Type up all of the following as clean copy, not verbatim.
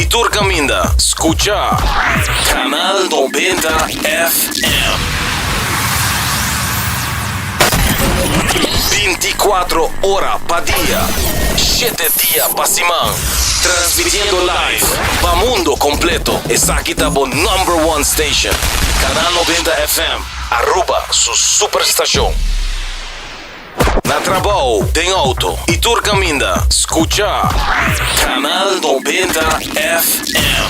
y tur caminda. Scucha Canal 90 FM. 24 ora pa dia, 7 dia pa siman. Transmitiendo live pa mundo completo. Esaki ta bo number one station. Canal 90 FM, Aruba su superstacion. Na trabou, den auto y tur caminda, scucha Canal 90 FM.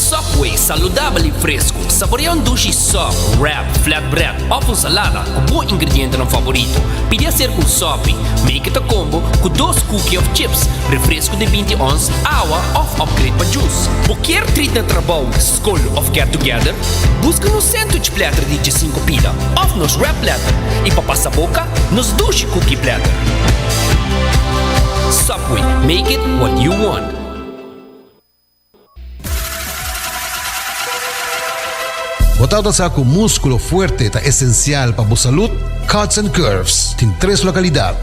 Subway, saludabel y fresco. Saborea un dushi sub, wrap, flatbread of un salada cu bo ingredientenan favorito. Pidi hacer un sopi. Make it a combo cu dos cookie of chips, refresco di binti ons, awa of upgrade pa juice. Bo kier treat na trabou, scol of get together? Busca nos sandwich platter di djesinku pida of nos wrap platter y pa pasa boca nos dushi cookie platter. Subway, make it what you want. Bo tabata sa cu musculo fuerte ta esencial pa bo salud? Cuts and Curves tin tres localidad,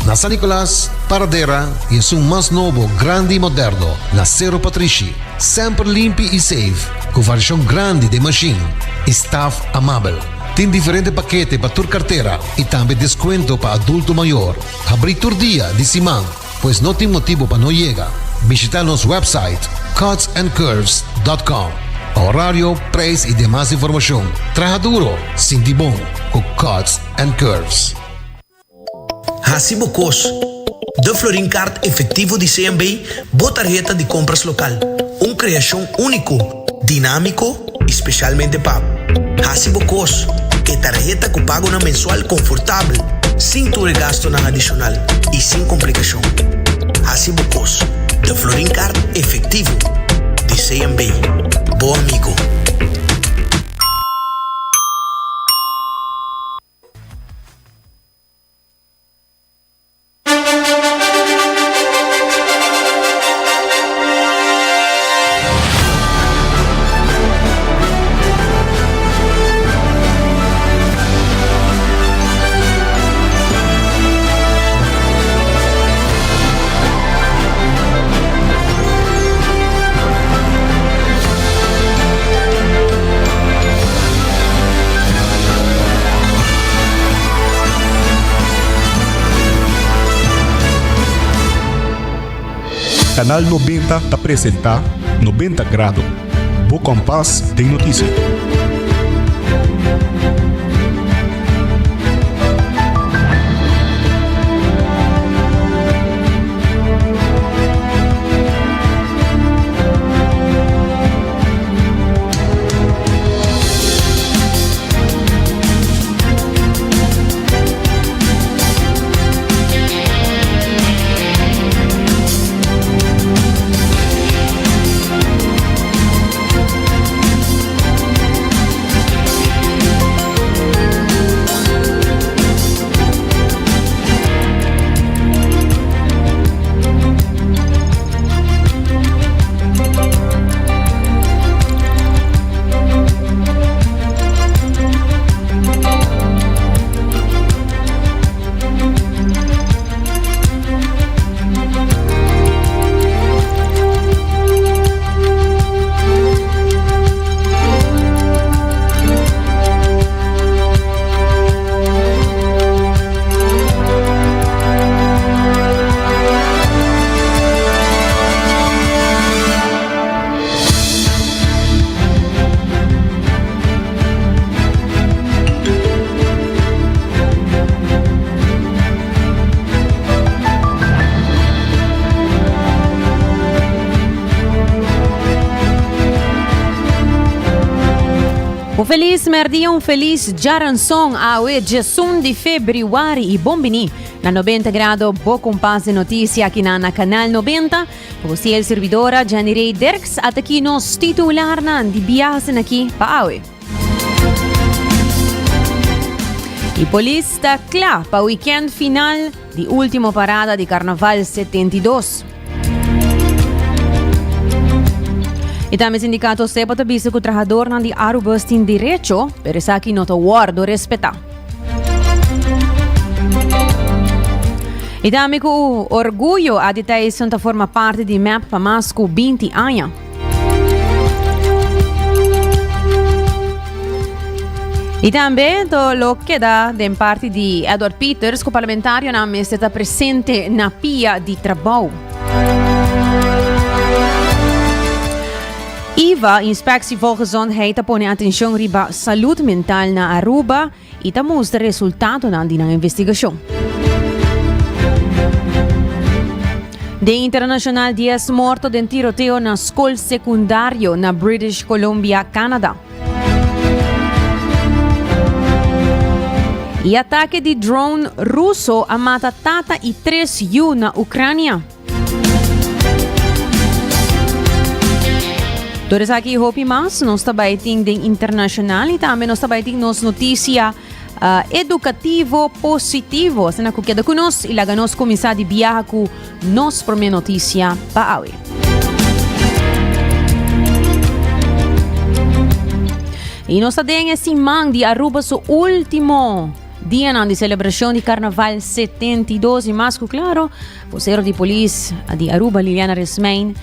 na San Nicolas, Paradera y esun mas nobo, grandi y moderno, na Cerro Patrishi. Semper limpi y safe, cu variacion grandi den machine y staff amabel. Tin diferente pakete pa tur cartera y tambe descuento pa adulto mayor. Habri tur dia di siman, pues no tin motibo pa no yega. Bishita nos website cutsandcurves.com pa horario, prijs y demas informacion. Traha duro, sinti bon cu Cuts and Curves. Hasi bo kos. De Florin Card Efectivo di CMB, bo tarheta di compras local. Un creacion unico, dinamico y specialmente pa bo. Hasi bo kos. E tarheta cu pagonan mensual confortabel, sin tur e gastonan adicional y sin complicacion. Hasi bo kos. De Florin Card Efectivo di CMB. Bo amigo. Canal 90 ta presenta 90 Grado, bo kompas den notisia. Un felis merdia, un felis djaranson awe djesun di februari y bon bini na 90 grado bo kompas de noticia aki na na Canal 90. Ku si el servidora Jenny Ray Dirks ata aki nos titularnan di biahasen aki pa awe. Y polis ta kla pa weekend final di ultimo parada di Carnaval 72. Y tambe sindicato SEPA ta bisa cu trahadornan di Arubus tin derecho, pero esaki no ta wordo respeta. Y tambe cu orguyo Adi Tyson ta forma parti di mep pa mas cu 20 aña. Y tambe to lo keda den parti di Edward Peters cu parlamentarionan mester ta presente na pia di trabou. IVA, Inspectie Volksgezondheid, ta pone atencion riba salud mental na Aruba y ta mustra resultatonan di nan investigacion. Den internacional, 10 morto den tiroteo na scol secundario na British Columbia, Canada. Y atake di drone ruso a mata tata y tres yu na Ucrania. Tur esaki y hopi mas nos ta bay tin den internacional y tambe nos ta bay tin nos noticia uh, educativo positivo. Asina cu keda cu nos y laga nos cuminsa di biaha cu nos prome noticia pa awe. Y nos ta den e siman di Aruba su ultimo dianan di celebracion di Carnaval 72 y mas cu claro, Vocero di polis di Aruba, Liliana Resmijn,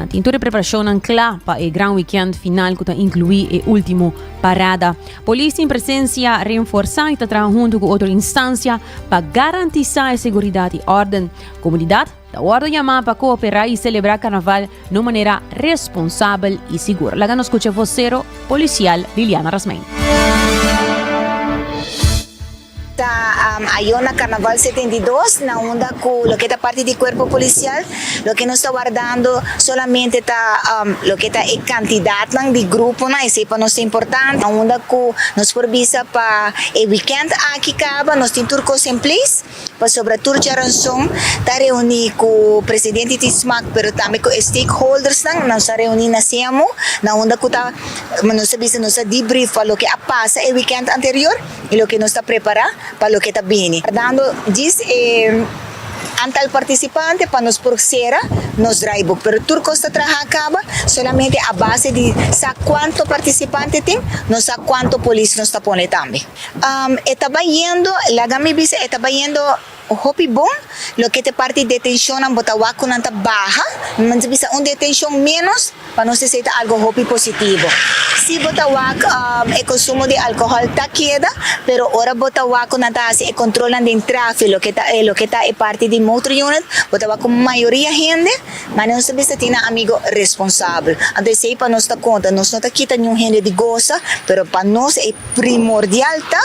tin tur e preparacionnan cla pa e gran weekend final cu ta inclui e ultimo parada. Polis tin presencia reenforsa y ta traha hunto cu otro instancia pa garantisa e seguridad y orden. Comunidad ta wordo yama pa coopera y celebra carnaval na un manera responsabel y sigur. Laga nos scucha vocero policial Liliana Rasmijn. Ta ayo na Carnaval 72 na unda cu loke ta parti di Cuerpo Policial, loke nos ta wardando solamente ta loke ta e cantidadnan di gruponan, esey pa nos ta importante, na unda cu nos por bisa pa e weekend aki caba nos tin tur cos en place, pasobra tur djaranson ta reuni cu Presidente di smac pero tambe cu e stakeholdersnan, nos ta reuni na CMO na unda cu ta nos ta bisa nos ta debrief pa loke a pasa e weekend anterior. i loke nos ta prepará pa loke ta bini. Dando djis e antal partisipante pa nos por sera nos draaiboek. Pero tur kos ta traha kaba solamente a base di sa kuanto partisipante tin, nos sa kuanto polis nos ta pone tambe. E ta bayendo, laga mi bisa e ta bayendo Hopi bon, loke ta e parti detencionnan bo ta wak cu nan ta baha, nan ta bisa un detencion menos, pa nos esey ta algo hopi positivo. Si bo ta wak e consumo di alcohol ta keda, pero ora bo ta wak cu nan ta haci e controlnan den trafi, loke ta loke ta e parti di motor unit, bo ta wak cu mayoria hende, mane nos ta bisa tin nan amigo responsabel. Anto esey pa nos ta conta, nos no ta kita niun hende di gosa, pero pa nos e. Primordial ta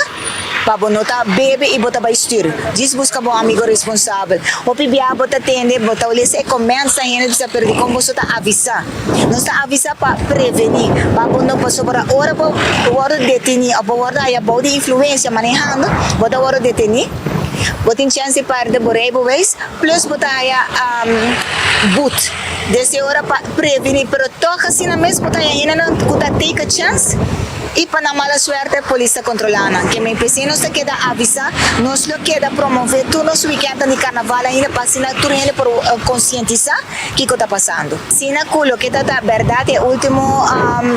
pa bo no ta bebe y bo ta bay stuur. Djis busca bo amigo responsabel. Hopi bia bo ta tende, bo ta lesa e comments nan hende ta bisa pero dicon boso ta avisa? Nos ta avisa pa preveni, pa bo no pasobra ora bo wordo deteni of bo wordo haya bou di influencia manehando, bo ta wordo deteni, bo tin chance di perde bo rijbewijs plus bo ta haya boet. Desde ora pa preveni pero toch asina mes bo ta haya hendenan cu ta take a chance. I pa nan mala suerte polis ta kontrolá nan. Ke men p'esei nos ta keda avisá, nos lo keda promové tur nos wikèntnan di karnaval ainda pa asina tur hende por konsientisá kiko ta pasando. Asina ku loke ta ta bèrdat e último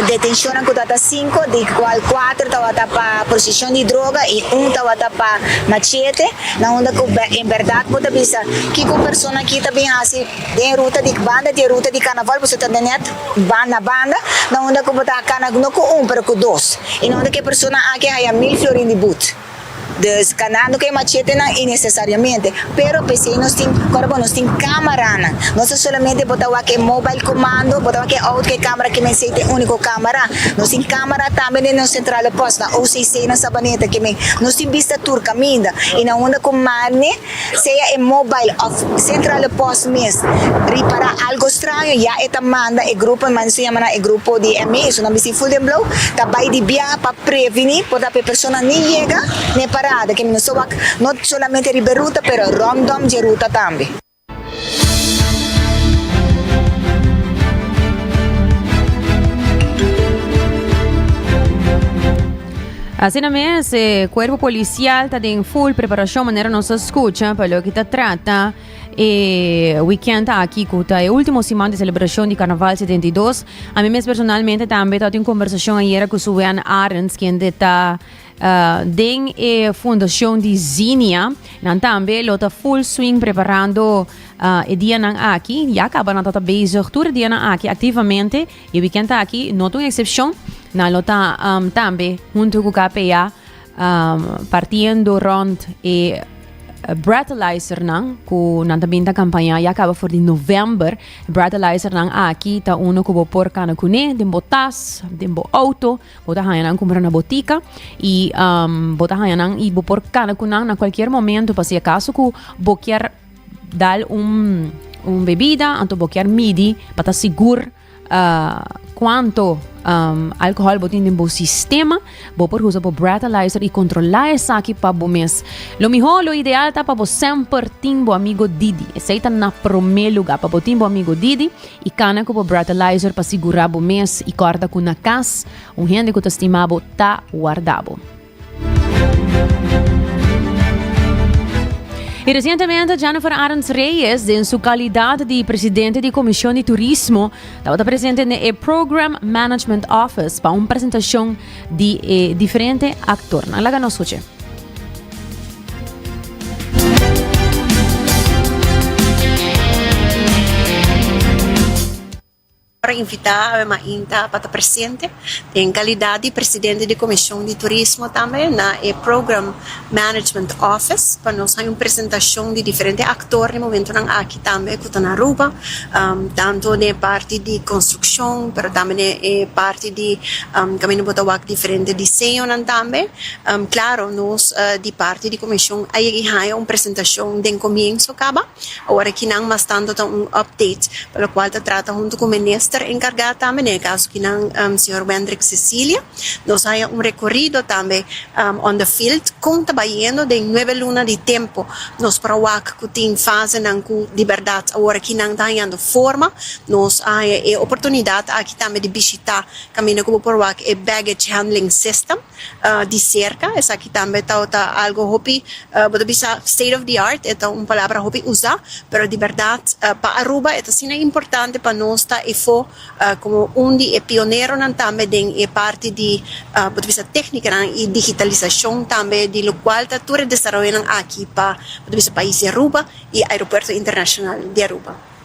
detenshonnan ku tabata sinku, di kual kuater tabata pa poseshon di droga i un tabata pa machete, na unda ku en bèrdat bo ta bisa kiko un persona aki ta bin hasi den ruta di banda di e ruta di karnaval pasobra ta nèt Banda banda, na unda ku bo ta kana no ku un pero ku dos. I na unda ku e persona aki haya mil florin di but. Dus kanando ku e machetenan innesesariamente. Pero p'esei nos tin, kòrda bo, nos tin kamaranan. No ta solamente bo ta wak e mobile komando, bo ta wak e outo ku e kamara ke men esei ta e úniko kamara. Nos tin kamara tambe den nos sentrale pòst na OCC na Sabaneta ke men nos tin bista tur kaminda. I na unda ku mane. Sea e mobile of centrale post mes ripara algo straño ya e ta manda e grupo, manda su yama nan e grupo di ME, esun nan bisti full den blauw, ta bay di biaha pa preveni por ta pa e persona ni yega na e parada, ke mi no sa wak no solamente riba e ruta pero rondom dje ruta tambe. Asina mes, e cuerpo policial ta den full preparacion manera nos a scucha pa loke ta trata e weekend aki cu ta e ultimo siman di celebracion di Carnaval 72. A mi mes personalmente tambe tabatin un conversacion ayera cu Suwen Arends, kende ta. Den e fundacion di Zinia, nan tambe lo ta full swing preparando e dianan aki. Ya caba nan ta ta bezig tur e dianan aki activamente y e weekend aki no ta un excepcion. Nan lo ta tambe hunto cu KPA partiendo rond e breathalyzernan cu nan ta bin ta campaña ya caba for di november. Breathalyzernan aki ta uno cu bo por cana cune den bo tas, den bo auto. Bo ta haña nan kumpra na botika i bo ta haña nan i bo por kana ku nan na kualkier momento pa si akaso ku bo kier dal un un bebida anto bo kier midi pa ta sigur kuanto alkohòl bo tin den bo sistema bo por usa bo breathalyzer i kontrolá esaki pa bo mes. Lo mihó lo ideal ta pa bo semper tin bo amigo Didi esei ta na promé lugá pa bo tin bo amigo Didi. I kana ku bo breathalyzer pa sigurá bo mes i kòrda ku na kas un hende ku ta stima bo ta warda bo. I resientemente Jennifer Arends Reyes den su kalidat di presidente di Komishon di Turismo tabata presente den e Program Management Office pa un presentashon di e diferente aktornan. Laga nos skuch'é. Por invitá awe mainta pa ta presente den kalidat di presidente di Komishon di Turismo tambe na e Program Management Office pa nos haña un presentashon di diferente aktor den momentonan aki tambe ku ta na Aruba, tantu den e parti di konstrukshon pero tambe den e parti di kaminda bo ta wak diferente diseñonan tambe. Claro, nos di parti di comision a yega y haya un presentacion den comienzo caba. Awor akinan mas tanto ta un update pa locual ta trata hunto cu minister encarga tambe, den e caso akinan señor Wendrick Cecilia. Nos haya un recorido tambe on the field con ta bayendo den nuebe luna di tempo. Nos por a wak cu tin fasenan cu di berdad awor akinan ta hayando forma. Nos a haya e oportunidad aki tambe di bishita caminda cu bo por wak e baggage handling system. di serka. Esaki tambe ta ta algo hopi, bo ta bisa state of the art, e ta un palabra hopi usa, pero di berdad pa Aruba e ta asina importante pa nos ta efo como un di e pioneronan tambe den e parti di, bo ta bisa tecnicanan y digitalisacion tambe di locual ta tur e desaroyonan aki pa, bo ta bisa pais di Aruba y Aeropuerto Internacional di Aruba.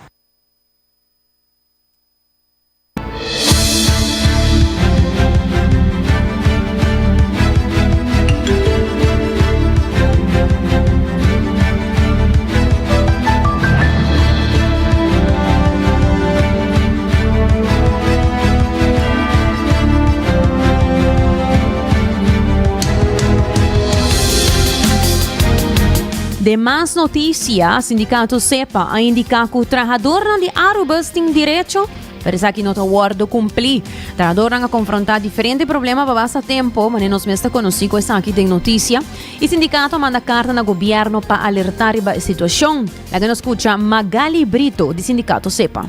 Den mas noticia, sindicato SEPA a indica cu trahadornan di Arubus tin derecho Pero esaki no ta wordo cumpli. Trahadornan a confronta diferente problema pa basta tempo, manera nos mes ta conoci cu esaki den noticia. Y sindicato a manda carta na gobierno pa alerta riba e situacion. Laga nos scucha Magali Brito di sindicato SEPA.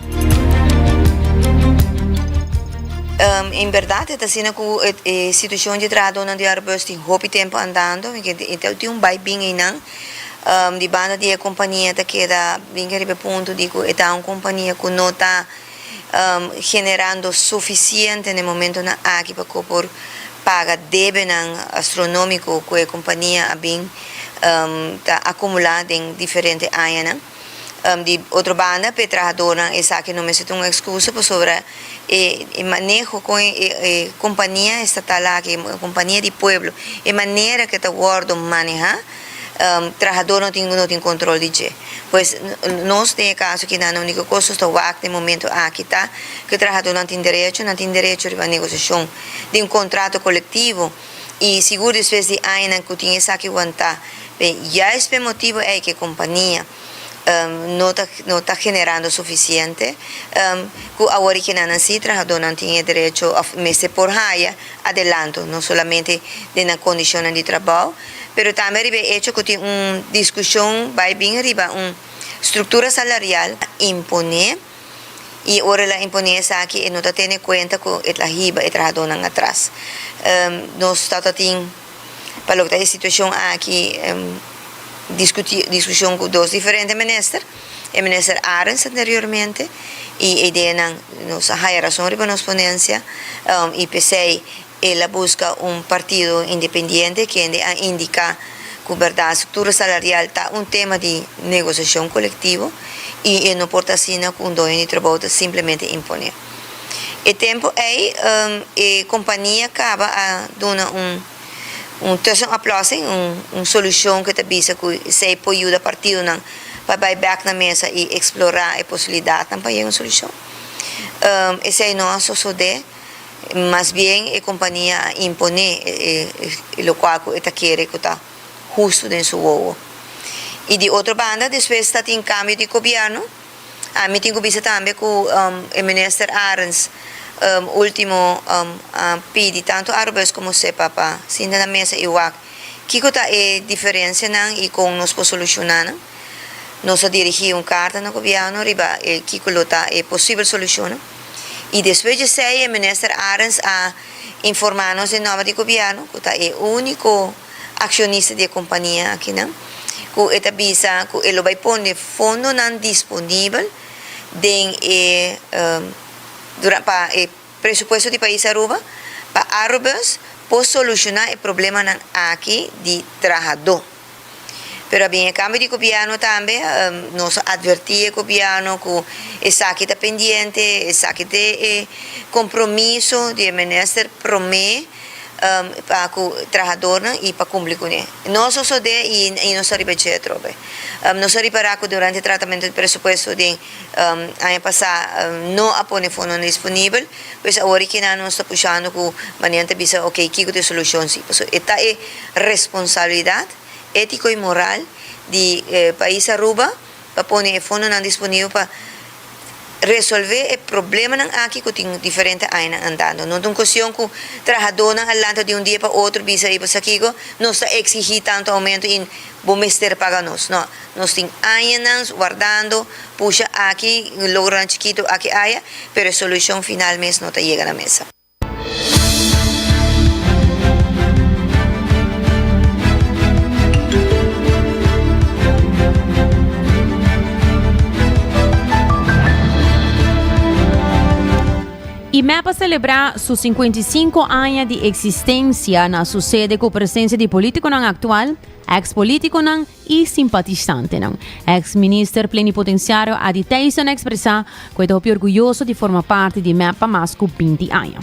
En berdad e ta asina cu e situacion di trahadornan di Airbus tin hopi tempo andando, tin un bai bin eynan. Di banda di e kompania ta keda bin riba e punto di ku e ta un kompania ku no ta generando sufisiente na e momentonan aki pa ku por paga debenan astronómiko ku e kompania a bin ta akumulá den diferente añanan. Di otro banda pa e trahadornan esaki no mester ta un ekskusa pasobra e maneho kon e kompania estatal aki, e kompania di pueblo, e manera ku e ta wòrdu manehá, trahador no tin no tin control di dje. Pues nos den e caso aki nan unico cos nos ta wak den momento aki ta cu e trahadornan tin derecho, nan tin derecho riba negociacion di un contrato colectivo y sigur despues di añanan cu tin esaki wanta juist p'e motibo ey cu e compania no ta no ta generando suficiente cu awor y kenanan si trahadornan tin e derecho of mester por haya adelanto no solamente den nan condicionnan di trabao pero tambe riba e hecho cu tin un discusion bay bin riba un structura salarial impone y ora el a impone esaki e no ta tene cuenta cu e ta hiba e trahadornan atras. Nos ta ta tin pa loke ta e situacion aki discuti discusion cu dos diferente minister, e minister Arends anteriormente y e ideanan nos a haya razon riba nos ponencia y p'esey. El a buska un partido independiente kende a indiká ku bèrdat struktura salarial ta un tema di negosiashon kolektivo i e no por ta asina ku un doño di trabou ta simplemente imponé. E tempu ei e kompania kaba a duna un un tussenoplossing, un un solushon ku ta bisa ku esei por yuda partidonan pa bai bèk na mesa i eksplorá e posibilidatnan pa yega un solushon. Esei no a sosodé. Mas bien e kompania a imponé e lokual ku e ta kere ku ta hustu den su wowo. I di otro banda despues ta tin kambio di gobièrnu. Ami tin ku bisa tambe ku e minister Arends ultimo a pidi tantu Arubus komo sepa pa sinta na mesa i wak kiko ta e diferensianan i kon nos por solushoná nan. Nos a dirigí un karta na gobièrnu riba e kiko lo ta e posibel solushonnan. I despues di esei e minister Arends a informá nos den nòmber di gobièrnu ku ta e úniko akshonista di e kompania akinan ku e ta bisa ku e lo bai pone fondonan disponibel den e pa e presupuesto di pais Aruba pa Arubus por solushoná e problemanan aki di trahadó. Pero a bin e cambio di gobierno tambe, nos a adverti e gobierno cu esaki ta pendiente, esaki ta e compromiso di e minister prome pa cu trahadornan y pa cumpli cune. No a sosode y nos ta riba dje atrobe. Nos a ripara cu durante tratamento di presupuesto den aña pasa no a pone fondonan disponibel, pues awor y kinan nos ta pushando cu manera ta bisa ok kico ta e solucion si, pasobra e ta e responsabilidad étiko i moral di pais Aruba pa pone e fondonan disponibel pa resolve e problemanan aki ku tin diferente añanan andando. No ta un kuestion ku trahadónan a lanta di un dia pa otro bisa riba sakiko nos ta eksigí tantu oumento i bo mester paga nos. No, nos tin añanan wardando pusha aki, logronan chikitu aki aya, pero e solushon final mes no ta yega na mesa. IMEP a selebrá su 55 aña di eksistensia na su sede ku presensia di polítikonan aktual, eks-polítikonan i simpatisantenan. Eks minister plenipotensiario Adi Thijssen a ekspresá ku e ta hopi orguyoso di forma parti di mep pa mas ku 20 aña.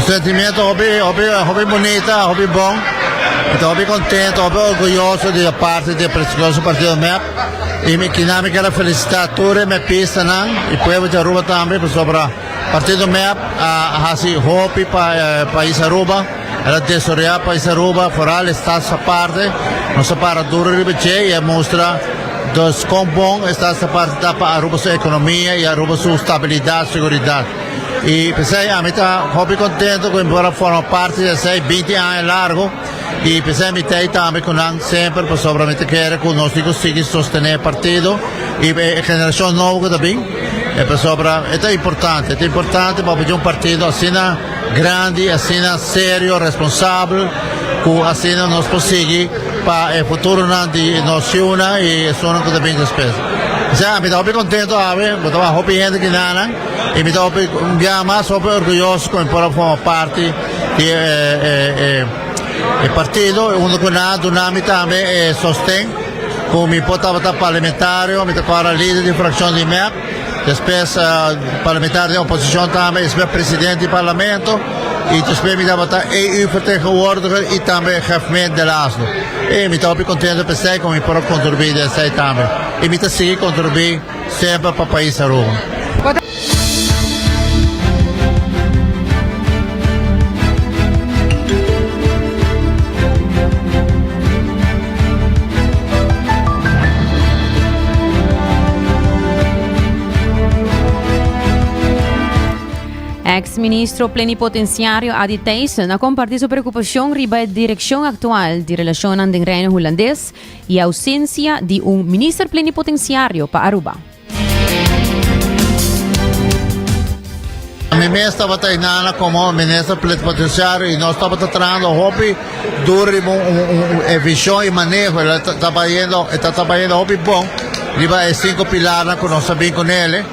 Sentimiento hopi, hopi, hopi bunita, hopi bon. Mi ta hopi contento, hopi orguyoso di ta parti di e prestigioso partido mep. Y mi kina mi kier felicita tur e mepistanan y pueblo di Aruba tambe pasobra partido mep a haci hopi pa e pais Aruba. El a desaroya pais Aruba, foral e Staats Aparte. Nos a para duro riba dje y a mustra dus con bon e Staats Aparte ta pa Aruba su economia y Aruba su stabilidad, seguridad. Y p'esey ami ta hopi contento cu mi por a forma parti di esey binti aña largo y p'esey mi t'ey tambe cu nan semper pasobra mi ta kere cu nos tin cu sigui sostene e partido y e generacion nobo cu ta bin pasobra e ta importante, e ta importante pa bo un partido asina grandi, asina serio, responsabel cu asina nos por sigui pa e futuronan di nos yiunan y esunnan cu ta bin despues. P'esey ami ta hopi contento awe, bo ta wak hopi hende kinanan. I mi ta hopi un bia mas hopi orguyoso ku mi por a forma parti di e e partido hunto ku nan a duna mi tambe e sosten ku mi por tabata parlamentario, mi ta kòrda lider di frakshon di mep, despues parlamentario di oposishon tambe, despues presidente di parlamento i despues mi tabata EU vertegenwoordiger i tambe gevmeen de laatste. I mi ta hopi kontento p'esei ku mi por a kontribuí den esei tambe i mi ta sigui kontribuí. Semper pa pais Aruba. Ex-ministro plenipotenciario Adi Thijssen a comparti su preocupacion riba e direccion actual di relacionnan den Reino Hulandes y ausencia di un minister plenipotenciario pa Aruba. Mi mes tabata einana komo minister plenipotenciario i nos tabata trahando hopi duro riba un e vision i maneho. El ta bayendo e ta bayendo hopi bon riba e sinku pilarnan ku nos a bin kunele.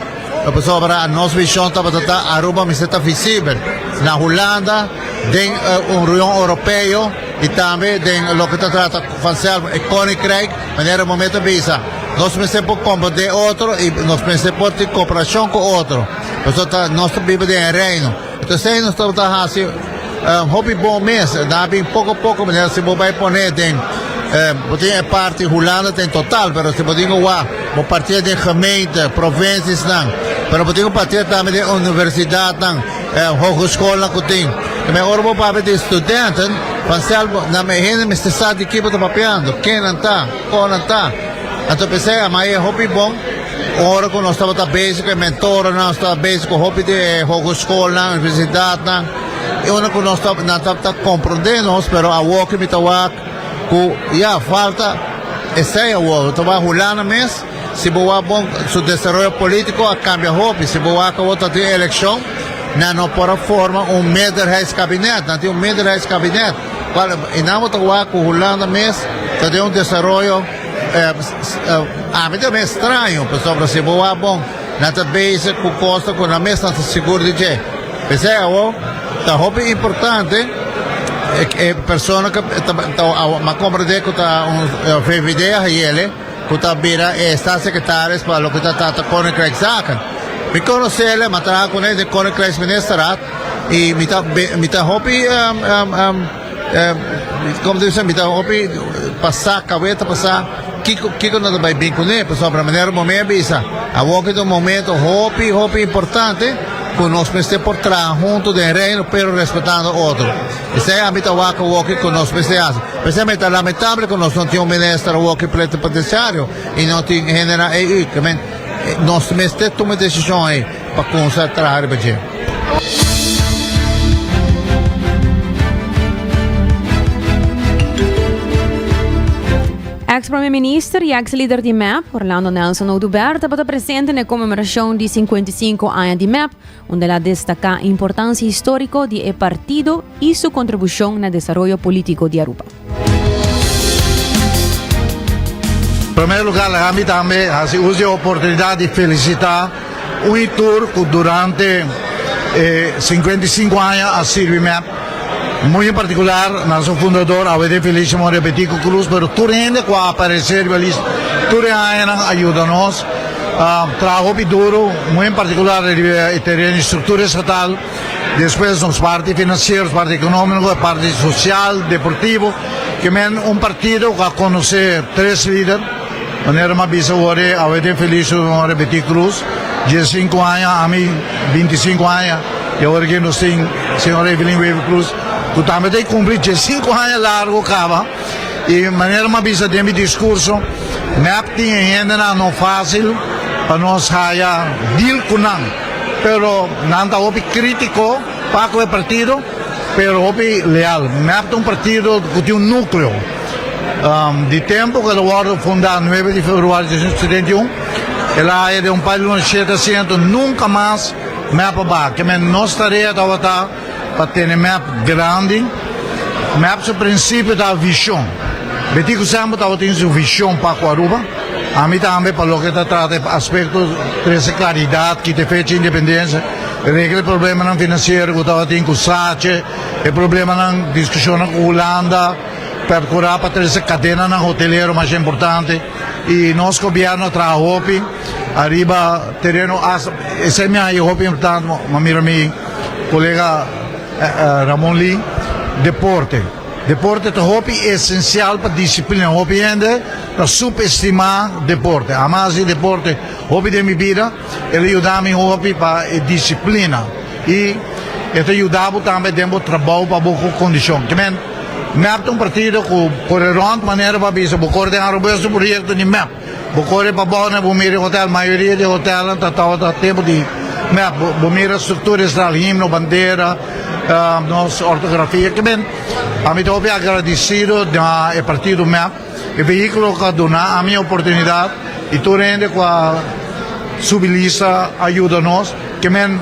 Pasobra nos vision tabata ta Aruba mester ta visibel na Hulanda, den Union Europeo i tambe den loke ta trata vanself e Koninkrijk. Manera bo mes ta bisa, nos mester por komprendé otro i nos mester por tin koperashon ku otro. Pasobra ta nos ta biba den e Reino. Entonces esei nos tabata hasi hopi bon mes. Nan a bin poko poko manera si bo bai pone den bo tin e parti Hulanda ta en total, pero si bo tin ku wak bo partié den gemeente, provinciesnan, pero bo tin ku partié tambe den universidatnan, hogeschoolnan ku tin. Tambe ora bo papia di studenten, vanself nan e hende mester sa di ki bo ta papiando, ken nan ta, kon nan ta. Anto p'esei a mai e hopi bon ora ku nos tabata bezig ku e mentorennan, nos tabata bezig ku hopi di e hogeschoolnan, universidatnan, i unda ku nos nan tabata komprondé nos, pero awor ku mi ta wak ku ya falta esei awor. Ta wak Hulanda mes, si bo wak bon su desaroyo politiko a kambia hopi, si bo wak awor ta tin elekshon, nan no por a forma un meerderheidskabinet, nan tin un minderheidskabinet, kual i nan bo ta wak ku Hulanda mes ta den un desaroyo. Ami ta mes straño pasobra si bo wak bon nan ta bezig ku kosnan ku nan mes nan ta sigur di dje. P'esei awor ta hopi importante e persona ku ta m'a komprendé ku ta un VVD a hayele ku ta bira e staatssecretaris pa loke ta trata Koninkrijkszaken. Mi konosele, m'a traha kuné den Koninkrijksministerraad i mi ta mi ta hopi. Como ta bisa mi ta hopi pasa cabeta pasa kico kico no ta bay bin cune pasobra manera bo me a bisa awor ki ta un momento hopi hopi importante cu nos mester por traha hunto den reino pero respetando otro esey ami ta wak awor ki cu nos mester haci p'esey mi ta lamentable cu nos no tin un minister awor ki plenipotenciario y no tin hende na EU nos mester tuma e decision ey. Pa kunsa traha riba dje. Ex Prome Minister y ex lider di mep, Orlando Nelson Oduber, tabata presente na e conmemoracion di 55 aña di mep, unda el a destaca importancia historico di e partido y su contribucion na desaroyo politico di Aruba. Prome lugar laga mi tambe haci uso di e oportunidad di felicita Un i tur ku durante e 55 aña a sirbi mep, muy en partikular nan su fundador Awede Felicio Moria Betico Cruz, pero tur hende ku a aparesé riba lista tur e añanan a yuda nos traha hopi duro, muy en partikular riba e tereno di struktura estatal, despues nos parti finansiero, nos parti ekonómiko, e parti sosial, deportivo, ke men un partido ku a konosé tres lider. Manera m'a bisa awor e awe den felis su honor Betty Cruz, diesinku aña, ami bintisinku aña, y awor aki nos tin señora Evelyn Wever Cruz cu tambe ta cumpli diesinku aña largo caba. Y manera m'a bisa den mi discurso, mep tin e hendenan no facil pa nos haya deal cu nan, pero nan ta hopi critico pa cu e partido, pero hopi leal. Mep ta un partido cu tin un nucleo. Di tempu ku el a wòrdu fundá nuebe di februari di 1971, el a haya den un par di luna shete asiento, nunka mas mep a baha. Ke men nos tarea tabata pa tene mep grandi. Mep su prinsipio ta vishon. Betico semper tabatin su vishon pa ku Aruba. Ami tambe pa loke ta trata e aspekto trese klaridat, kita e fecha independensia, regla e problemanan finansiero ku tabatin ku Sache, e problemanan diskushonnan ku Hulanda. Percura pa trece cadenanan hotelero masha importante y nos gobierno a traha hopi ariba tereno hasta esey mi a haya hopi importante ma mira mi colega Ramon Lee deporte deporte ta hopi esencial pa disciplina hopi hende ta subestima deporte ami a haci deporte hopi den mi bida el a yuda mi hopi pa e disciplina y e ta yuda bo tambe den bo trabao pa bo cu condicion. Mep ta un partido ku kore rònt manera bo a bisa bo kore den Aruba su proyekto di mep bo kore pa bou bo mira e hotel mayoria di e hotelnan ta tabata tempu di mep bo mira struktura estatal himno bandera nos ortografia ke men ami ta hopi agradesido na e partido mep e vehikulo ku a duna ami e oportunidat i tur hende ku a subi lista a yuda nos ke men.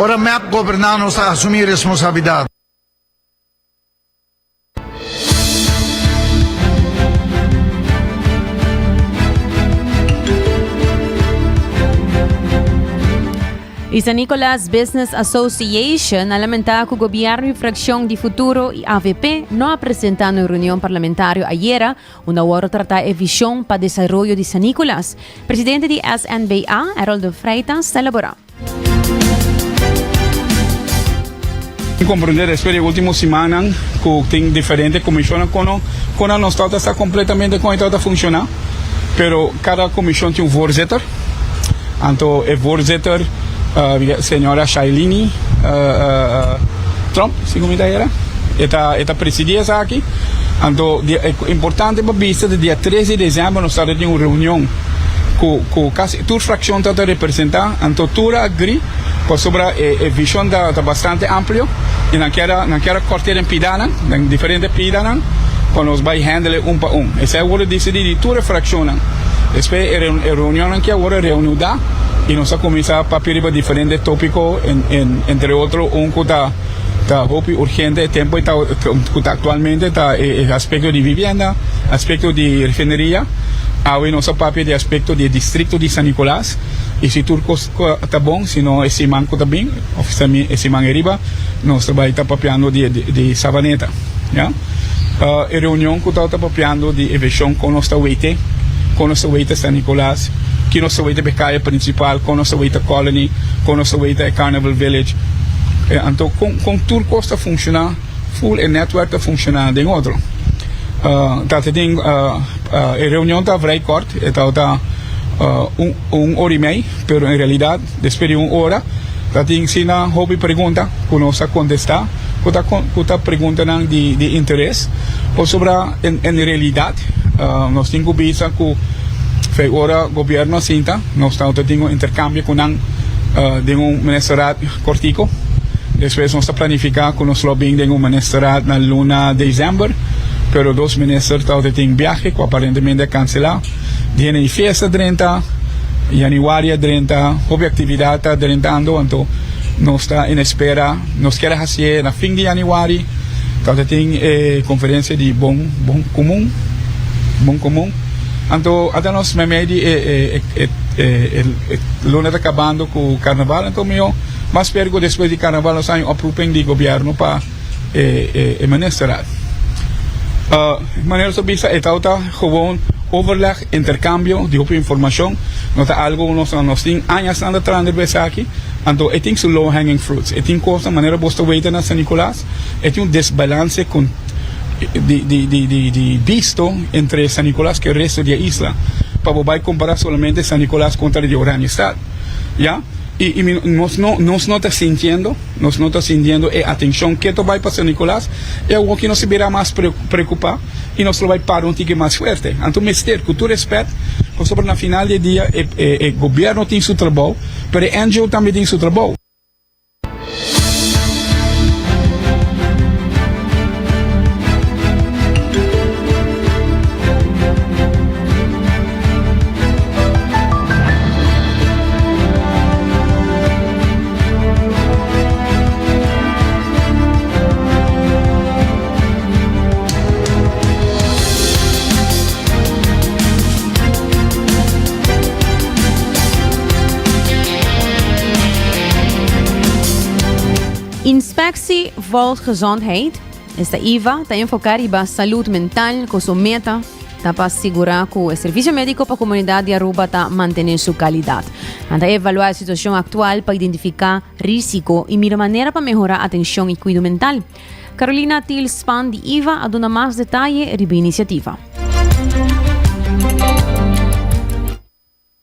Ora mep goberná nos ta asumí responsabilidat. Y San Nicolas Business Association a lamenta cu gobierno y fraccion di Futuro y avp no a presenta na reunion parlamentario ayera unda worde trata e vision pa desaroyo di San Nicolas. Presidente di SNBA, Errol de Freitas, ta elabora. Tin comprende despues di e ultimo simannan cu tin diferente comisionnan con con nos tabata sa completamente con e tabata funciona, pero cada comision tin un voorzitter, anto e voorzitter señora Shailini Tromp si cu mi ta hera e ta e ta presidi esaki, anto importante pa bisa di dia tres di december nos tabata tin un reunion cu cu casi tur fraccion tabata representa, anto tur a agree pasobra e e vision ta ta bastante amplio y nan kier a nan kier a corte den pidanan den diferente pidanan pa nos bay handle un pa un. Esey a worde dicidi di tur e fraccionnan. Despues e e reunionnan ki a worde reanuda y nos a cuminsa papia riba diferente topico en en entre otro un cu ta ta hopi urgente e tempo e ta cu ta actualmente ta e e aspecto di vivienda, aspecto di refineria. Awe nos a papia di aspecto di e districto di San Nicolas y si tur cos ta bon, si no e siman cu ta bin of e siman e riba nos ta bay ta papiando di di Savaneta ya. E reunion cu ta papiando di e vision con nos ta wete, con nos ta wete San Nicolas, ki nos ta wete pa e caya principal, con nos ta wete Colony, con nos ta wete e Carnival Village. Anto con con tur cos ta funciona. Full e netwerk ta funciona den otro. Ta te tin e reunion ta vrij kort, e tabata un un ora y mei, pero en realidad despues di un ora ta tin asina hopi pregunta cu nos a contesta cu ta cu ta preguntanan di di interes pasobra en en realidad nos tin cu bisa cu fei ora gobierno a sinta nos tabata tin un intercambio cu nan den un ministerraad cortico. Despues nos ta planifica cu nos lo bin den un ministerraad na luna december, pero dos minister tabata tin biahe cu aparentemente a cancela. Diene di fiesta drenta, januari a drenta, hopi actividad ta drentando, anto nos ta en espera, nos kier a haci'e na fin di januari, tabata tin e conferencia di bon bon comun, bon comun. Anto ata nos meimei di e e e e luna ta cabando cu carnaval, anto miho. Mas spera cu despues di carnaval nos haña un oproeping di gobierno pa e e ministerraad. Manera nos a bisa e tawata gewoon overleg, intercambio di hopi informacion. No ta algo cu nos nos tin añasnan ta trahando riba esaki. Anto e tin su low hanging fruits. E tin cosnan manera bos ta weta na San Nicolas e tin un desbalance con di di di di di bisto entre San Nicolas cu e resto di e isla. Pa bo bay compara solamente San Nicolas contra di Oranjestad. Ya. Y y mi nos no nos no ta sintiendo nos no ta sintiendo e atencion ke ta bay pa San Nicolas y awor ki nos ta bira mas preocupa y nos lo bay para un tiki mas fuerte. Anto mester cu tur respet pasobra na final di e dia e e gobierno tin su trabou pero e NGO tambe tin su trabou. Inspectie Volksgezondheid, esta IVA, ta enfoca riba salud mental cu su meta ta pa sigura cu e servicio medico pa comunidad di Aruba ta mantene su calidad. Nan ta evalua e situacion actual pa identifica risico y mira manera pa mehora atencion y cuido mental. Carolina Thiel-Span di IVA a duna mas detaye riba e iniciativa.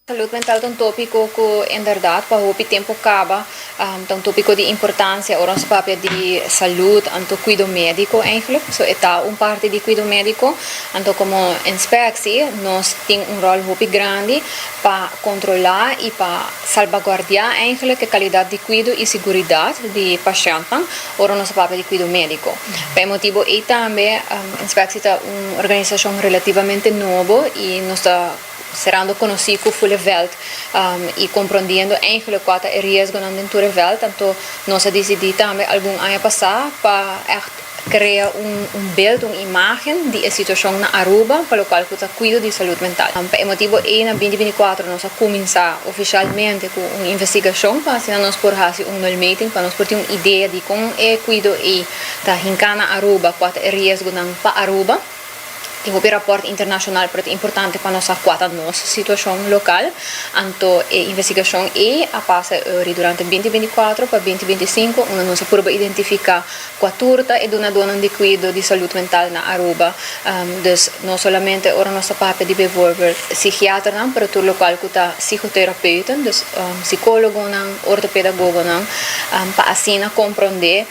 Salud mental ta un tópiko ku inderdat pa hopi tempu kaba ta un tópiko di importansia ora nos papia di salud anto kuido médiko eigentlik. So e ta un parti di kuido médiko. Anto komo inspeksie nos tin un ròl hopi grandi pa kontrolá i pa salbaguardiá eigentlik e kalidat di kuido i siguridat di pashèntnan ora nos ta papia di kuido médiko. Pa e motibu ei tambe inspeksie ta un organisashon relativamente nobo i nos ta. Serando konosí ku ful e vèlt i komprondiendo eigenlijk kua ta e riesgonan den tur e vèlt, anto nos a disidí tambe algun aña pasá pa ègt krea un un beeld, un imágen di e situashon na Aruba pa lokual ku ta kuido di salud mental. Pa e motibu ei na binti 24 nos a kuminsá ofishalmente ku un investigashon pa asina nos por hasi un nulmeting pa nos por tin un idea di kon e kuido ei ta hinká na Aruba, kua ta e riesgonan pa Aruba. Tin hopi rapòrt internashonal pero ta importante pa nos sa kua ta nos situashon lokal. Anto e investigashon ei a pasa ori durante binti 24 pa binti 25 unda nos a purba identifiká kua tur ta e dunadónan di kuido di salud mental na Aruba. Dus no solamente ora nos ta papia di bijvoorbeeld psikiaternan pero tur lokual ku ta psikoterapeuten, dus sikólogonan, ortopedagogonan pa asina komprondé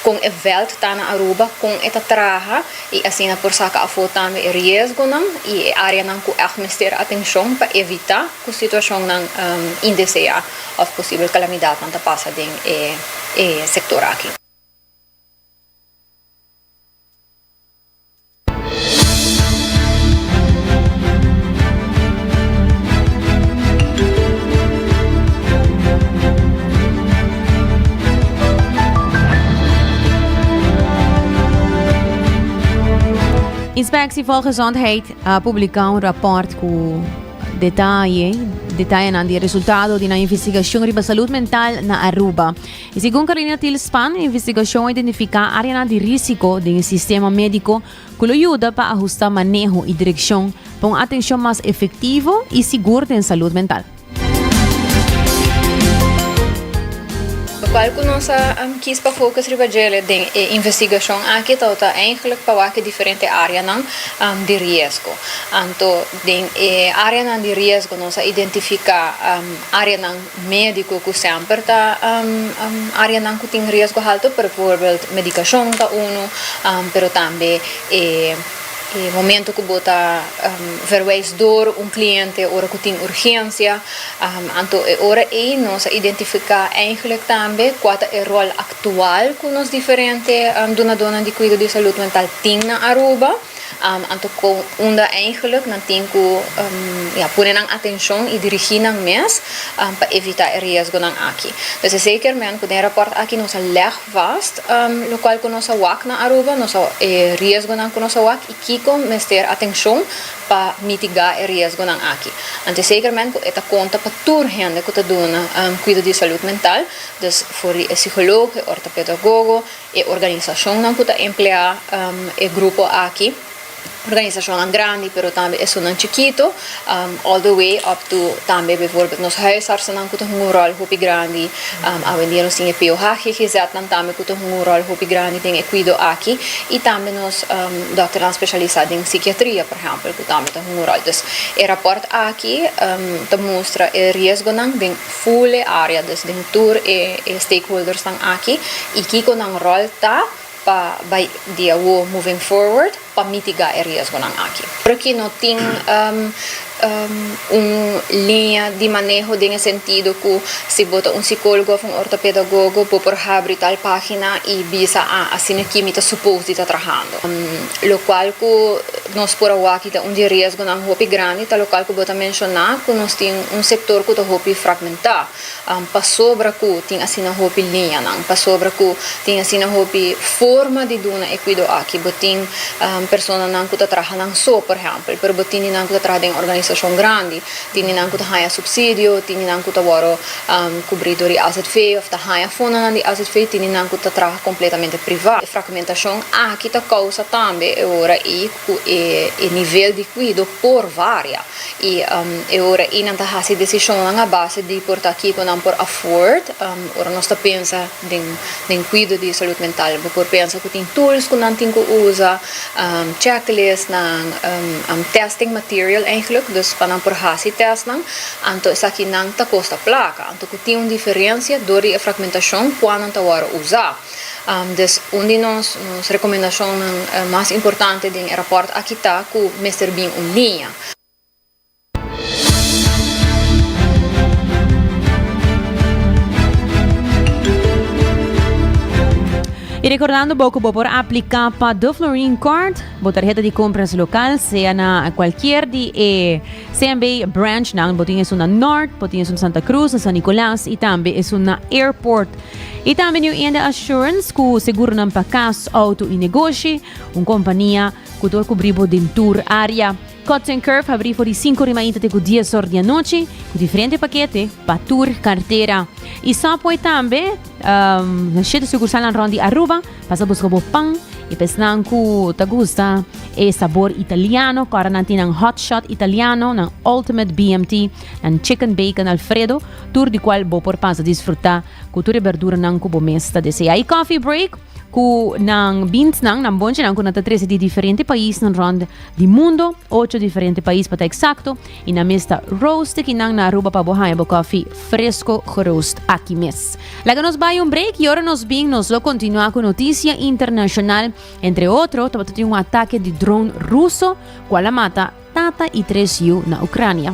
Kon e vèlt ta na Aruba, kon e ta traha i asina por saka afó tambe e riesgonan i e áreanan ku ègt mester atenshon pa evitá ku situashonnan indeseá òf posibel kalamidatnan ta pasa den e sektor aki. Inspectie Volksgezondheid a publica un rapport cu detaye, detayenan di resultado di nan investigacion riba salud mental na Aruba. Y segun Carolina Tilspan, e investigacion a identifica areanan di risico den e sistema medico cu lo yuda pa ahusta maneho y direccion pa un atencion mas efectivo y sigur den salud mental. Locual cu nos a kies pa focus riba djele den e investigacion aki tabata eigenlijk pa wak e diferente areanan di riesgo. Anto den e areanan di riesgo nos a identifica areanan Médiko ku semper ta áreanan ku tin riesgo haltu, bijvoorbeeld medikashon ta unu, pero tambe e momento ku bo ta verwijs door un kliente ora ku tin urgensia. Anto e ora ei nos a identifiká eigenlijk tambe kua ta e ròl aktual ku nos diferente dunadónan di kuido di salud mental tin na Aruba. Anto con unda eigenlijk nan tin cu ya pone nan atencion y dirigi nan mes pa evita e riesgonan aki. Dus e zeker men cu den e rapport aki nos a leg vast locual cu nos a wak na Aruba, nos a e riesgonan cu nos a wak y kico mester atencion pa mitiga e riesgonan aki. Anto e zeker men cu e ta conta pa tur hende cu ta duna cuido di salud mental, dus for di e psicoloog, e ortopedagogo, E organisashonnan ku ta empleá e grupo aki, organisashonnan grandi pero tambe esunnan chikitu, all the way up to tambe bijvoorbeeld nos huisartsennan ku ta hunga un ròl hopi grandi. Awendia nos tin e POH-GGZ-nan tambe ku ta hunga un ròl hopi grandi den e kuido aki i tambe nos dòkternan spesialisá den sikiatria por ehèmpel ku tambe ta hunga un ròl. Dus e rapòrt aki ta mustra e riesgonan den. Full e area, dus den tur e stakeholdersnan aki y kico nan rol ta pa bay di awo moving forward pa mitiga e riesgonan aki. Por aki no tin un liña di maneho den e sentido cu si bo ta un psicologo of un ortopedagogo bo por habri tal pagina y bisa ah asina aki mi ta suppose di ta trahando. Locual cu nos por a wak ta un di e riesgonan hopi grandi ta locual cu bo ta menciona cu nos tin un sector cu ta hopi fragmenta pasobra cu tin asina hopi liñanan, pasobra cu tin asina hopi forma di duna e cuido aki. Bo tin personanan cu ta traha nan so, por ehempel, pero bo tin di nan cu ta traha den organisacion grandi, tin di nan cu ta haya subsidio, tin di nan cu ta worde cubri door di AZV of ta haya fondonan di AZV, tin di nan cu ta traha completamente priva. E fragmentacion aki ta causa tambe e ora ei cu e nivel di cuido por varia y e ora ei nan ta haci decisionnan a base di por ta kico nan por afford. Ora nos ta pensa den cuido di salud mental bo por pensa cu tin tools cu nan tin cu usa, checklistnan, testing material eigenlijk, dus pa nan por haci testnan, anto esakinan ta costa placa, anto cu tin un diferencia door di e fragmentacion cua nan ta worde usa. Dus un di nos nos recomendacionnan mas importante den e rapport aki ta cu mester bin un liña. E Y recordando bo cu bo por aplica pa The Florin Card, bo tarheta di compras local, sea na cualkier di e CMB branch nan, bo tin esun na Noord, bo tin esun na Santa Cruz, na San Nicolas y tambe esun na Airport. Y tambe New India Assurance cu seguronan pa cas, auto y negoshi, un compania cu ta cubri bo den tur area. Cuts and Curve habri for di sinku ori mainta te ku dies or di anochi ku diferente pakete pa tur kartera. Y Subway tambe, um, shete sukursalnan rond di Aruba, pasa buska bo pan y pa esnan ku ta gusta e sabor italiano, kòrda nan tin nan hot shot italiano, nan ultimate BMT, nan chicken bacon alfredo, tur di kual bo por pasa disfruta ku tur e berduranan ku bo mes ta desea. Y Coffee Break ku nan beansnan, nan bonchinan ku nan ta trese di diferente paisnan rond di mundo, ocho diferente pais pa ta exacto, y nan mes ta roast aki nan na Aruba pa bo haña bo koffie fresco geroost aki mes. Laga nos bai un break y ora nos bin nos lo continua cu noticia internacional, entre otro tabata tin un atake di drone ruso cual a mata tata y tres yu na Ucrania.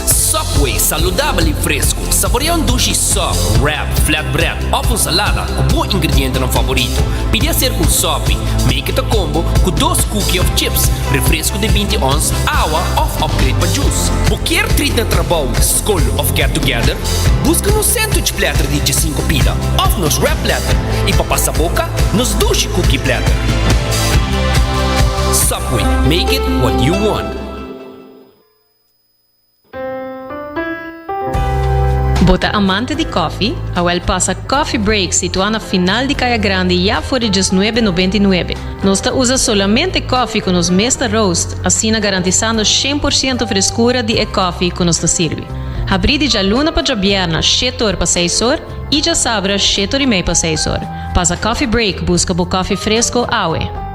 Subway, saludabel y fresco. Saborea un dushi sub, wrap, flatbread of un salada cu bo ingredientenan favorito. Pidi hacer un sopi. Make it a combo cu dos cookie of chips, refresco di binti ons, awa of upgrade pa juice. Bo kier treat na trabou, scol of get together? Busca nos sandwich platter di diesinco pida of nos wrap platter y pa pasa boca, nos dushi cookie platter. Subway, make it what you want. Bo ta amante di koffie? Awel pasa Coffee Break situá na final di Kaya Grandi ya for di diesnuebe nobenta i nuebe. Nos ta usa solamente koffie ku nos mes ta roast, asina garantisando shen por siento freskura di e koffie ku nos ta sirbi. Habrí di djaluna pa djabièrna shete or pa seis or i djasabra shete or i mei pa seis or. Pasa Coffee Break buska bo koffie fresko awe.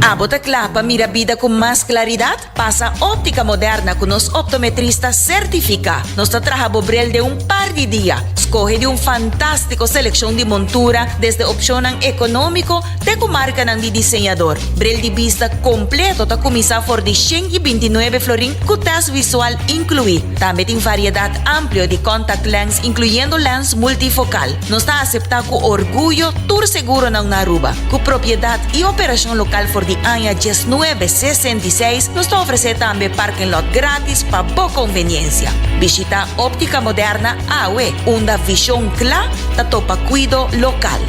Abo ta kla pa mira bida ku mas klaridat? Pasa Óptica Moderna ku nos optometrista sertifiká. Nos ta traha bo bril den un par di dia. Skohe di un fantástiko selekshon di montura, desde opshonnan ekonómiko te ku markanan di diseñador. Bril di bista kompleto ta kuminsá for di 129 florin ku tèst visual inkluí. Tambe tin variedat amplio di contact lens inkluyendo lens multifokal. Nos ta aseptá ku orguyo tur seguronan na Aruba. Ku propiedat i operashon lokal for di aña diesnuebe sesenta i seis, nos ta ofresé tambe parking lot gratis pa bo konveniensia. Bishitá Óptica Moderna awe, unda vishon kla ta topa kuido lokal.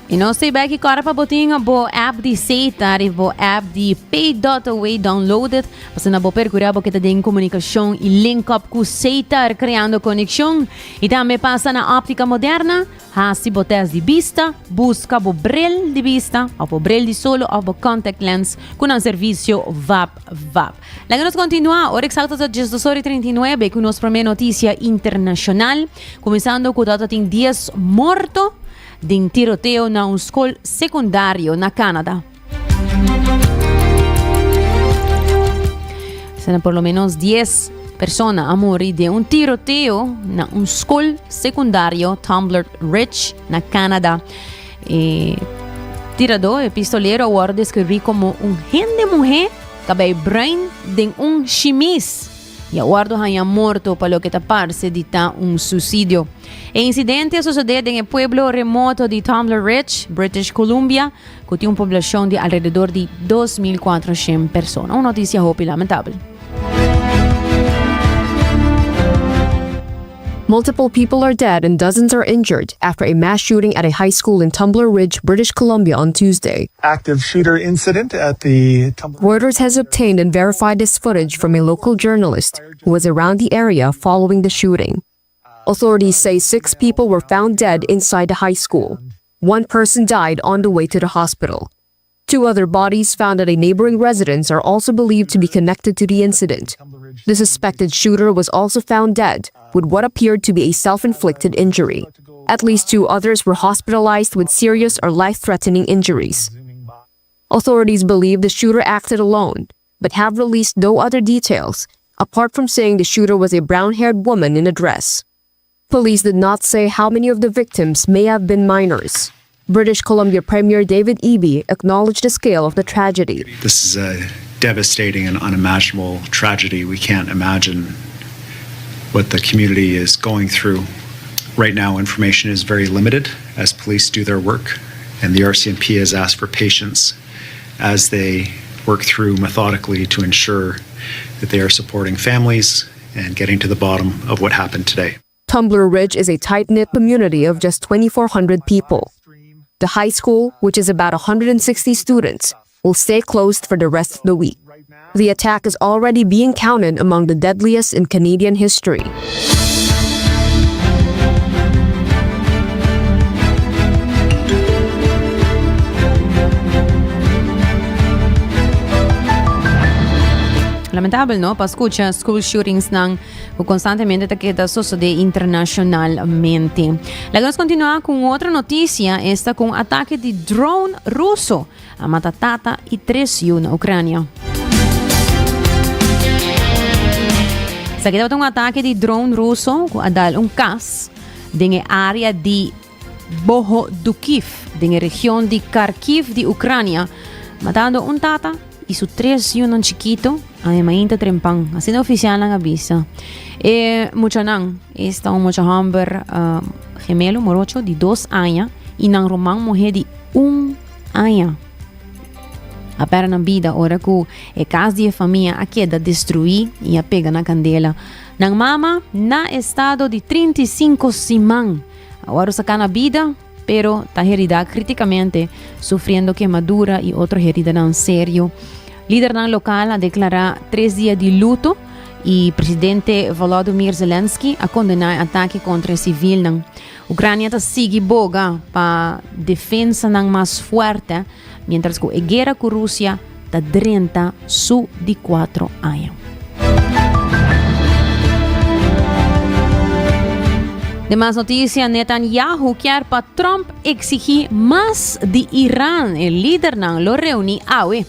Y nos estoy back y cora pa botin bo app di Setar y bo app di Pay.away downloaded. Pasina bo percura bo keda den comunicacion y link up cu Setar creando conexion. Y tambe pasa na Optica Moderna, haci bo test di bista, busca bo bril di bista of bo bril di solo of bo contact lens cu nan servicio vap vap. Laga nos continua, ora exacto ta 12 ora y 39 cu nos prome noticia internacional, cuminsando cu ta tin 10 morto den tiroteo na un skol sekundario na Canada. Sena por lo menos 10 persona a muri den un tiroteo na un skol sekundario Tumbler Ridge na Canada. E tirador, e pistolero, a wòrdu deskribí komo un hende muhé kabei bruin den un shimis. I a wòrdu haña morto pa loke ta parse di ta un susidio. E insidente a sosodé den e pueblo remoto di Tumbler Ridge, British Columbia, ku tin un poblashon di alrededor di 2.400 persona. Un notisia hopi lamentabel. Multiple people are dead and dozens are injured after a mass shooting at a high school in Tumbler Ridge, British Columbia on Tuesday. Active shooter incident at the Tumbler Reuters has obtained and verified this footage from a local journalist who was around the area following the shooting. Authorities say six people were found dead inside the high school. One person died on the way to the hospital. Two other bodies found at a neighboring residence are also believed to be connected to the incident. The suspected shooter was also found dead with what appeared to be a self-inflicted injury. At least two others were hospitalized with serious or life-threatening injuries. Authorities believe the shooter acted alone, but have released no other details, apart from saying the shooter was a brown-haired woman in a dress. Police did not say how many of the victims may have been minors. British Columbia Premier David Eby acknowledged the scale of the tragedy. This is a devastating and unimaginable tragedy. We can't imagine what the community is going through. Right now, information is very limited as police do their work, and the RCMP has asked for patience as they work through methodically to ensure that they are supporting families and getting to the bottom of what happened today. Tumbler Ridge is a tight knit community of just 2,400 people. The high school, which is about 160 students, will stay closed for the rest of the week. The attack is already being counted among the deadliest in Canadian history. Lamentabel, no? Pa scucha school shootings nan cu constantemente ta keda sosode internacionalmente. Laga nos continua cu otro noticia, esta cu un atake di drone ruso a mata tata y tres yu na Ucrania. Esaki tabata un atake di drone ruso cu a dal un cas den e area di Bohodukiv, den e region di Kharkiv di Ucrania, matando un tata y su tres yunan chikito a e mainta trempan. Asina oficialnan a bisa. E muchanan, esta un mucha homber uh, gemelo morocho di dos aña y nan ruman muhe di un aña. A pera nan bida ora cu e cas di e famia a keda destrui y a pega na candela. Nan mama na estado di 35 siman. Awor saca na bida, pero ta herida criticamente, sufriendo quemadura y otro heridanan serio. Lidernan local a declara tres dia di luto y presidente Volodymyr Zelensky a condena e atake contra e civilnan. Ucrania ta sigui boga pa defensanan mas fuerte, mientras cu e guera cu Rusia ta drenta su di cuatro aña. Den mas noticia, Netanyahu kier pa Trump exigi mas di Iran. E lidernan lo reuni awe.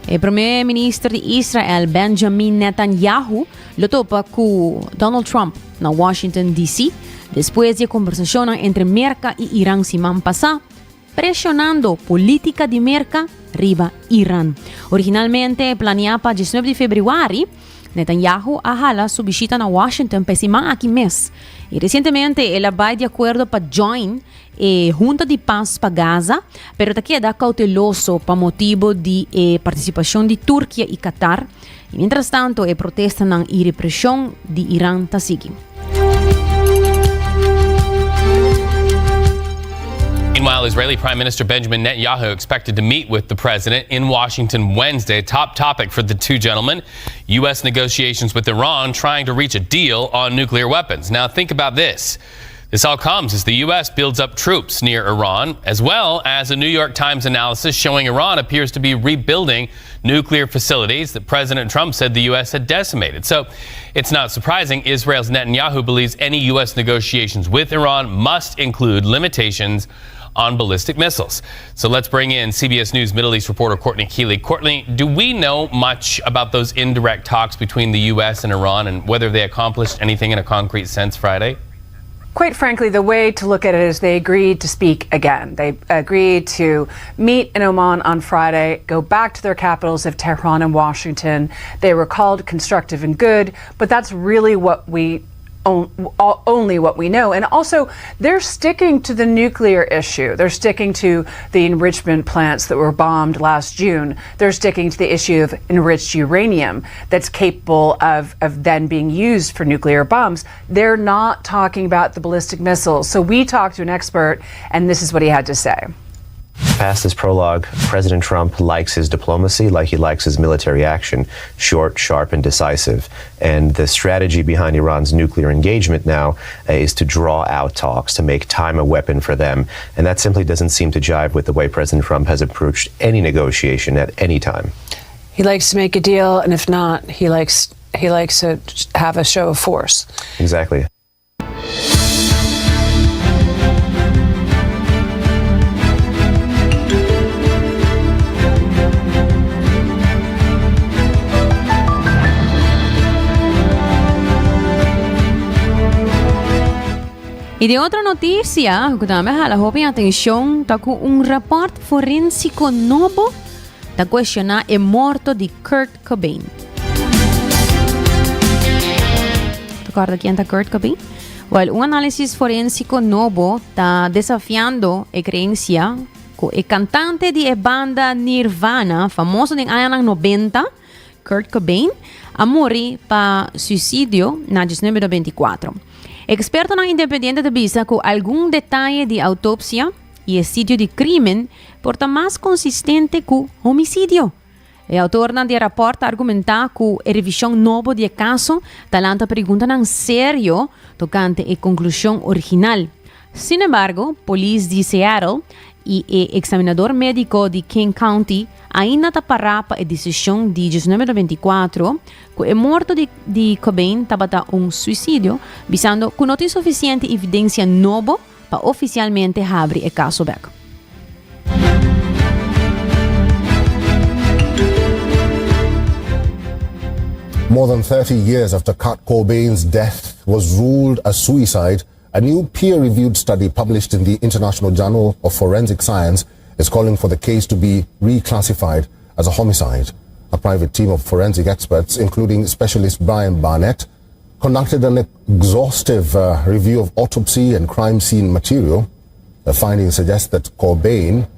E prome minister di Israel, Benjamin Netanyahu, lo topa cu Donald Trump na Washington DC despues di e conversacionnan entre Merca y Iran siman pasa, presionando politica di Merca riba Iran. Originalmente planea pa 19 di februari, Netanyahu a hala su bishita na Washington pa e siman aki mes. Y recientemente el a bay di acuerdo pa join e Hunta di Pas pa Gaza, pero ta keda cauteloso pa motibo di e participacion di Turkia y Qatar. Y mientras tanto e protestanan y represion di Iran ta sigui. Meanwhile, Israeli Prime Minister Benjamin Netanyahu expected to meet with the president in Washington Wednesday. Top topic for the two gentlemen U.S. negotiations with Iran trying to reach a deal on nuclear weapons. Now, think about this. This all comes as the U.S. builds up troops near Iran, as well as a New York Times analysis showing Iran appears to be rebuilding nuclear facilities that President Trump said the U.S. had decimated. So it's not surprising Israel's Netanyahu believes any U.S. negotiations with Iran must include limitations on ballistic missiles. So let's bring in CBS News Middle East reporter Courtney Keeley. Courtney, do we know much about those indirect talks between the U.S. and Iran and whether they accomplished anything in a concrete sense Friday? Quite frankly, the way to look at it is they agreed to speak again. They agreed to meet in Oman on Friday, go back to their capitals of Tehran and Washington. They were called constructive and good, but that's really what we only what we know. And also, they're sticking to the nuclear issue. They're sticking to the enrichment plants that were bombed last June. They're sticking to the issue of enriched uranium that's capable of, of then being used for nuclear bombs. They're not talking about the ballistic missiles. So we talked to an expert, and this is what he had to say. Past this prologue, President Trump likes his diplomacy like he likes his military action short, sharp, and decisive. And the strategy behind Iran's nuclear engagement now uh, is to draw out talks, to make time a weapon for them. And that simply doesn't seem to jive with the way President Trump has approached any negotiation at any time. He likes to make a deal, and if not, he likes He likes to have a show of force. Exactly. Y den otro noticia cu tambe hala hopi atencion ta cu un rapport forensico nobo ta cuestiona e morto di Kurt Cobain. Ta corda quién ta Kurt Cobain? Well, un análisis forensico nobo ta desafiando e creencia cu e cantante di e banda Nirvana, famoso den añanan 90, Kurt Cobain, a muri pa suicidio na 1994. Expertonan independiente ta bisa cu algun detaye di autopsia y e sitio di crimen por ta mas consistente cu homicidio. E autornan di e raport ta argumentá ku e revishon nobo di e kaso ta lanta preguntanan serio tokante e konklushon original. Sin embargo, polis di Seattle i e eksaminador médiko di King County ainda ta pará pa e desishon di 1994 ku e morto di di Cobain tabata un suisidio, bisando ku no tin sufisiente evidensia nobo pa ofisialmente habri e kaso bek. More than 30 years after Kurt Cobain's death was ruled a suicide, a new peer-reviewed study published in the International Journal of Forensic Science is calling for the case to be reclassified as a homicide. A private team of forensic experts, including specialist Brian Barnett, conducted an exhaustive uh, review of autopsy and crime scene material. The findings suggest that Cobain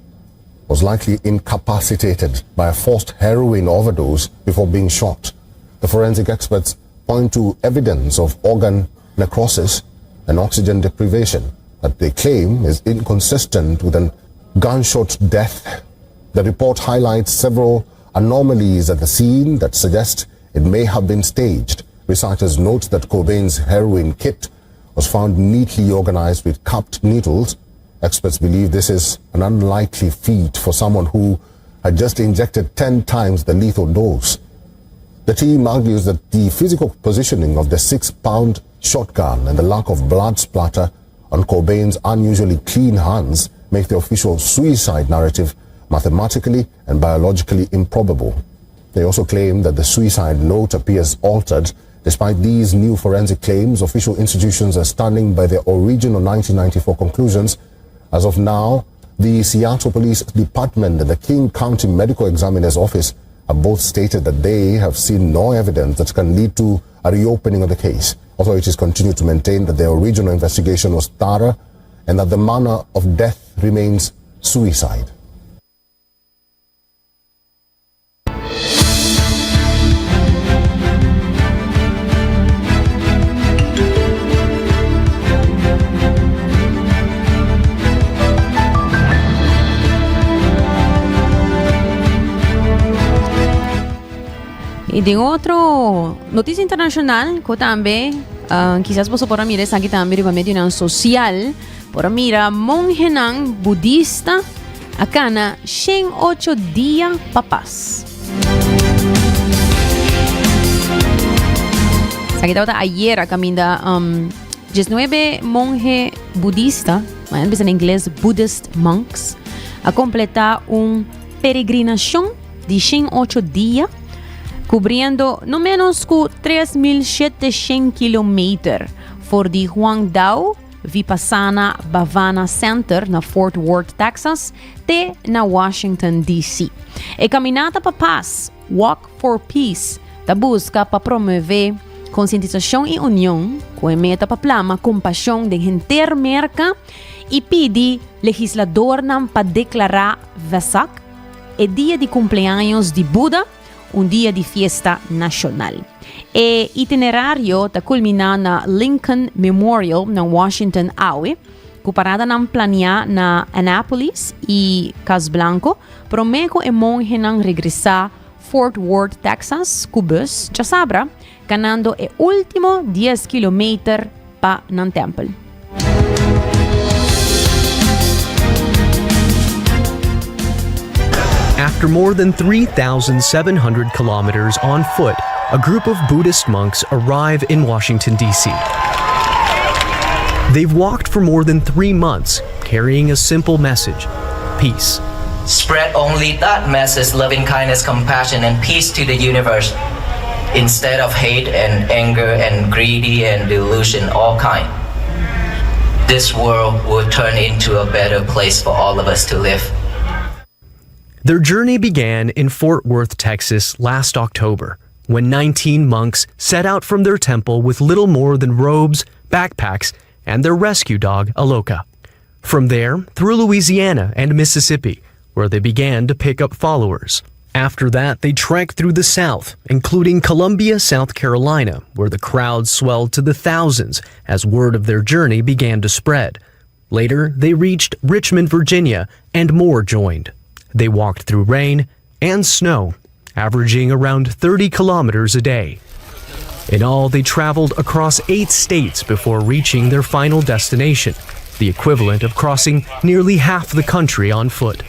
was likely incapacitated by a forced heroin overdose before being shot. The forensic experts point to evidence of organ necrosis and oxygen deprivation that they claim is inconsistent with a gunshot death. The report highlights several anomalies at the scene that suggest it may have been staged. Researchers note that Cobain's heroin kit was found neatly organized with capped needles. Experts believe this is an unlikely feat for someone who had just injected 10 times the lethal dose. The team argues that the physical positioning of the six pound shotgun and the lack of blood splatter on Cobain's unusually clean hands make the official suicide narrative mathematically and biologically improbable. They also claim that the suicide note appears altered. Despite these new forensic claims, official institutions are standing by their original 1994 conclusions. As of now, the Seattle Police Department and the King County Medical Examiner's Office have both stated that they have seen no evidence that can lead to a reopening of the case. Authorities continue to maintain that their original investigation was thorough and that the manner of death remains suicide. Y den otro noticia internacional, cu tambe uh, quizás boso por a mira esaki tambe riba medionan social, por a mira mongenan budista a cana 108 dia pa paz. Esaki tabata ayer a caminda um, 19 monge budista, maar bisa in ingles Buddhist monks, a completa un peregrinacion di 108 dia, cubriendo no menos cu 3.700 kilometer for di Huangdao Vipassana Bhavana Center na Fort Worth, Texas, te na Washington, DC. E Caminata pa Paz, Walk for Peace, ta busca pa promove concientisacion y union cu e meta pa plama compasion den henter Merca y pidi legisladornan pa declara Vesak, e dia di cumpleaños di Buda, un dia di fiesta nacional. E itinerario ta culmina na Lincoln Memorial na Washington awe, cu paradanan planea na Annapolis y Cas Blanco, prome cu e monhenan regresa Fort Worth, Texas cu bus djasabra, ganando e ultimo dies kilometer pa nan tempel. After more than 3,700 kilometers on foot, a group of Buddhist monks arrive in Washington, D.C. They've walked for more than three months, carrying a simple message peace. Spread only that message loving kindness, compassion, and peace to the universe instead of hate and anger and greedy and delusion, all kind. This world will turn into a better place for all of us to live. Their journey began in Fort Worth, Texas last October when 19 monks set out from their temple with little more than robes, backpacks, and their rescue dog, Aloka. From there, through Louisiana and Mississippi, where they began to pick up followers. After that, they trekked through the South, including Columbia, South Carolina, where the crowd swelled to the thousands as word of their journey began to spread. Later, they reached Richmond, Virginia, and more joined. They walked through rain and snow, averaging around 30 kilometers a day. In all, they traveled across eight states before reaching their final destination, the equivalent of crossing nearly half the country on foot.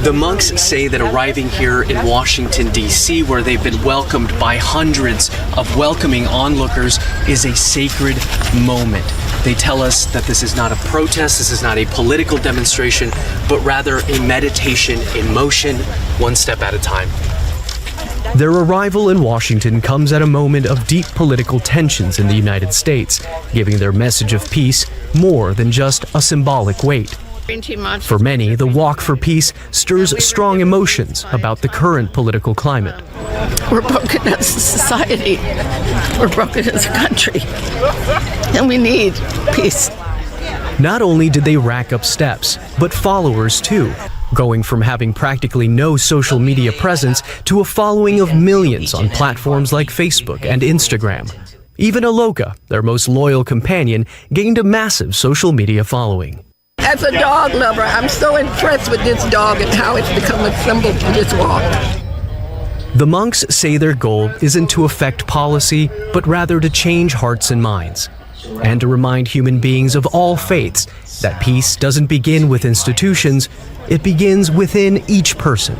The monks say that arriving here in Washington, D.C., where they've been welcomed by hundreds of welcoming onlookers, is a sacred moment. They tell us that this is not a protest, this is not a political demonstration, but rather a meditation in motion, one step at a time. Their arrival in Washington comes at a moment of deep political tensions in the United States, giving their message of peace more than just a symbolic weight. For many, the Walk for Peace stirs strong emotions about the current political climate. We're broken as a society. We're broken as a country. And we need peace. Not only did they rack up steps, but followers too, going from having practically no social media presence to a following of millions on platforms like Facebook and Instagram. Even Aloka, their most loyal companion, gained a massive social media following. As a dog lover, I'm so impressed with this dog and how it's become a symbol for this walk. The monks say their goal isn't to affect policy, but rather to change hearts and minds, and to remind human beings of all faiths that peace doesn't begin with institutions, it begins within each person.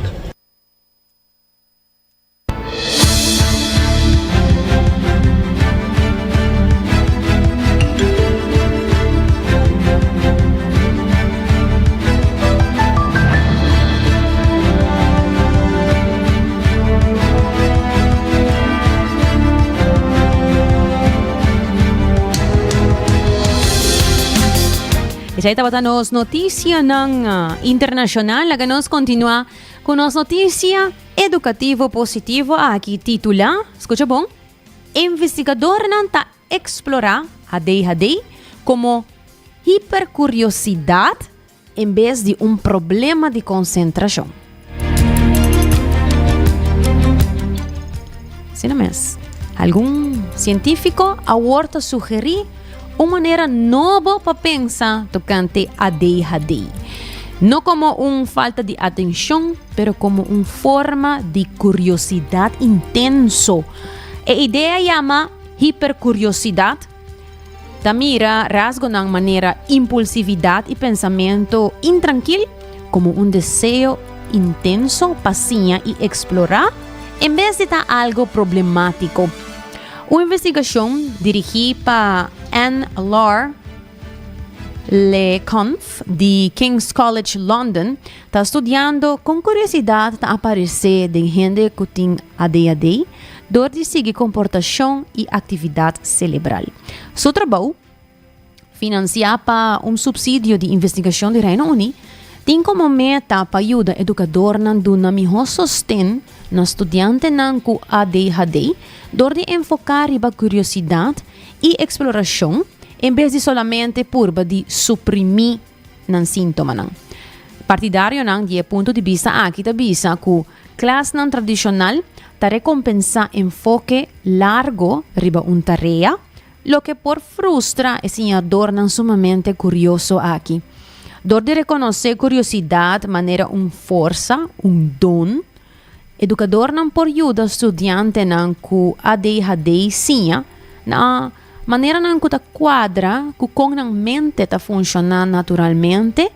Esei tabata nos noticianan ah, internacional. Laga nos continua cu nos noticia educativo positivo aki titula, scucha bon, Investigadornan ta explora ADHD como hipercuriosidad en bes di un problema di konsentrashon. Asina mes, algun sientífiko awor ta sugerí un manera nobo pa pensa tokante ADHD. No komo un falta di atenshon, pero komo un forma di kuriosidat intenso. E idea yama hiperkuriosidat. Ta mira rasgonan manera impulsividat i pensamentu intrankil komo un deseo intenso pa siña i eksplorá en bes di ta algu problemátiko. Un investigashon dirigí pa Anne-Laure Le Cunff di King's College London ta studiando kon kuriosidat ta aparesé den hende ku tin ADHD dor di sigui komportashon i aktividat selebral. Su trabou, finansiá pa un supsidio di investigashon di Reino Uní, tin komo meta pa yuda edukadornan duna mihó sosten na studiantenan ku ADHD dor di enfoká riba kuriosidat i eksplorashon en bes di solamente purba di suprimí nan síntomanan. Partidarionan di e punto di bista aki ta bisa ku klasnan tradishonal ta rekompensá enfoke largo riba un tarea, loke por frustra e siñadornan sumamente kurioso aki. Dor di rekonosé kuriosidat manera un forsa, un don, edukadornan por yuda studiantenan ku ADHD siña na Maneranan ku ta kuadra ku kon nan mente ta funshoná naturalmente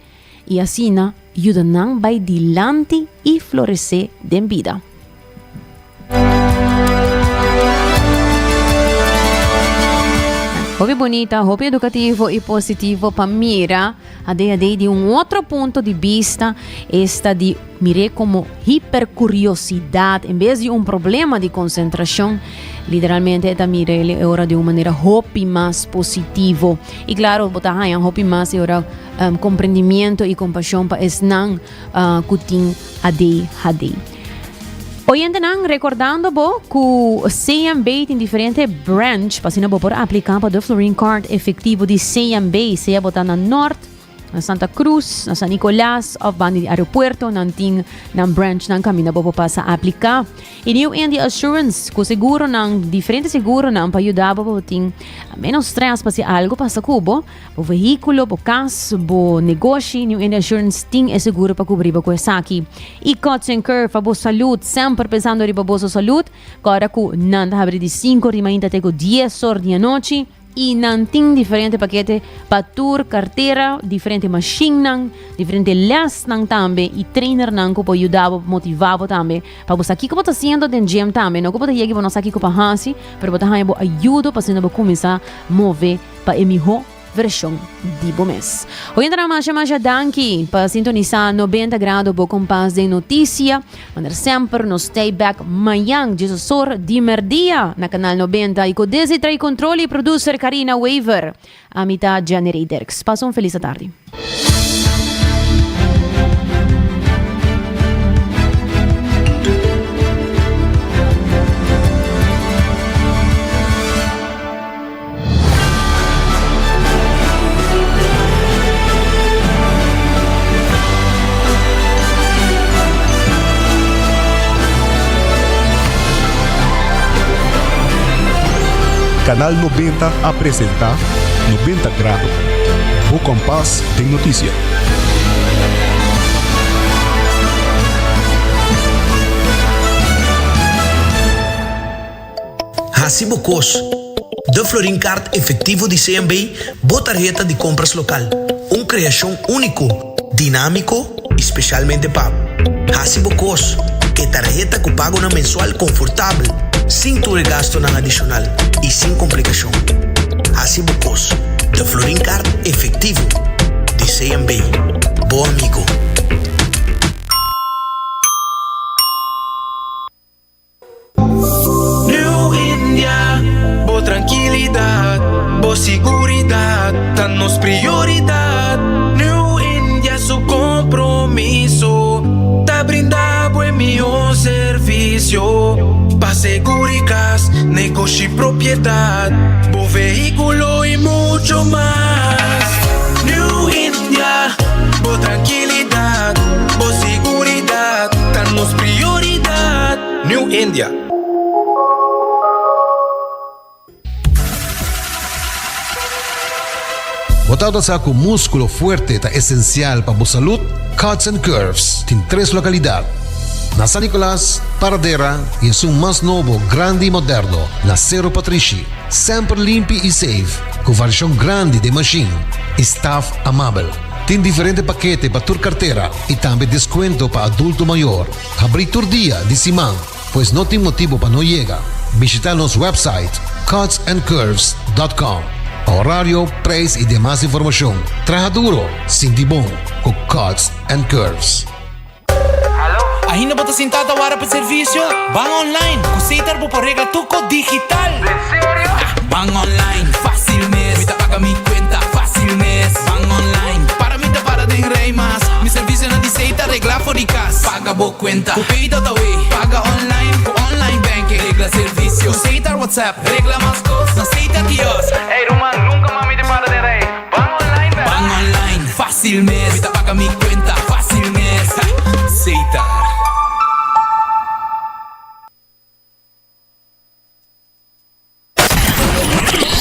i asina yuda nan bai dilanti i floresé den bida. Hopi bunita, hopi edukativo i positivo pa mira ADHD di un otro punto di bista, esta di mir'é komo hiperkuriosidat en bes di un problema di konsentrashon. Literalmente e ta mira el e ora di un manera hopi mas positivo. I klaro, bo ta haña hopi mas e ora komprendimiento i kompashon pa esnan ku tin ADHD. Oyentenan, rekordando bo ku CMB tin diferente branch pa asina bo por apliká pa de Florin Card efektivo di CMB, sea bo ta na Nort, na Santa Cruz, na San Nicolas of banda di aeropuerto, nan tin nan branchnan kaminda bo por pasa apliká. E New India Assurance ku seguronan, diferente seguronan pa yuda bo pa bo tin menos stress pa si algo pasa ku bo. Bo vehíkulo, bo kas, bo negoshi, New India Assurance tin e seguro pa kubri bo ku esaki. I Cuts and Curve pa bo salud, semper pensando riba boso salud, kòrda ku nan ta habri di sinku or di mainta te ku dies or di anochi i nan tin diferente pakete pa tur kartera, diferente mashinnan, diferente lèsnan tambe i trainernan ku por yuda bo, motivá bo tambe pa bo sa kiko bo ta hasiendo den gym tambe. No ku bo ta yega i bo no sa kiko pa hasi, pero bo ta haña bo ayudo pa asina bo kuminsá move. pa e mihó vershon di bo mes. Oyentenan masha masha danki pa sintonisá 90 Grado bo kompas den notisia. Manera semper nos stay back mañan djes or di merdia na Kanal 90 i ku Desi trae kontrol i producer Karina Wever. Ami ta Jenny Dirks. Pasa un felis atardi. Canal 90 a presenta 90 Grado, bo kompas den notisia. Hasi bo kos. De Florin Card Efectivo di CMB, bo tarheta di compras local. Un creacion unico, dinamico y specialmente pa bo. Hasi bo kos. E tarheta cu pagonan mensual confortabel, sin tur e gastonan adicional y sin complicacion. Hasi bo kos. De Florin Card Efectivo di CMB. Bo amigo. New India, bo trankilidat, bo siguridat ta nos prioridat. New India su kompromiso ta brinda bo e mihó servisio pa seguri kas, negoshi, propiedat, bo vehíkulo i mucho mas. New India, bo trankilidat, bo siguridat ta nos prioridat. New India. Bo tabata sa ku múskulo fuerte ta esensial pa bo salud? Cuts and Curves tin tres lokalidat, na San Nicolas, Paradera i esun mas nobo, grandi i moderno na Sero Patrishi. Semper limpi i safe, ku variashon grandi den mashin i staf amabel. Tin diferente pakete pa tur kartera i tambe deskuento pa adulto mayor. Habrí tur dia di siman, pues no tin motibu pa no yega. Bishita nos website cutsandcurves dot com pa horario, prijs i demas informashon. Traha duro, sinti bon ku Cuts and Curves. Ainda bo ta sintá ta wara pa servisio? Ban online! Ku Setar bo por regla tur kos digital! Ban online, fácil mes! Mi ta paga mi kuenta, fácil mes! Ban online, para mi ta para den rei mas! Mi servisionan di Setar regla for di kas! Paga bo kuenta ku Pay.awe! Paga online ku online banking! Regla servisio ku Setar WhatsApp! Regla mas kos na Setar Kiosk! Ey ruman, nunka mas mi ta para den rei! Ban online bèrdad? Ban online, fácil mes! Mi ta paga mi kuenta, fácil mes! Setar.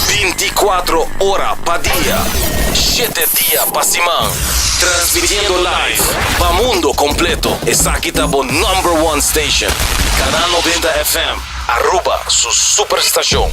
Binticuatro ora pa dia, shete dia pa siman. Transmitiendo live pa mundo completo. Esaki ta bo number one station. Canal 90 FM, Aruba su superstacion.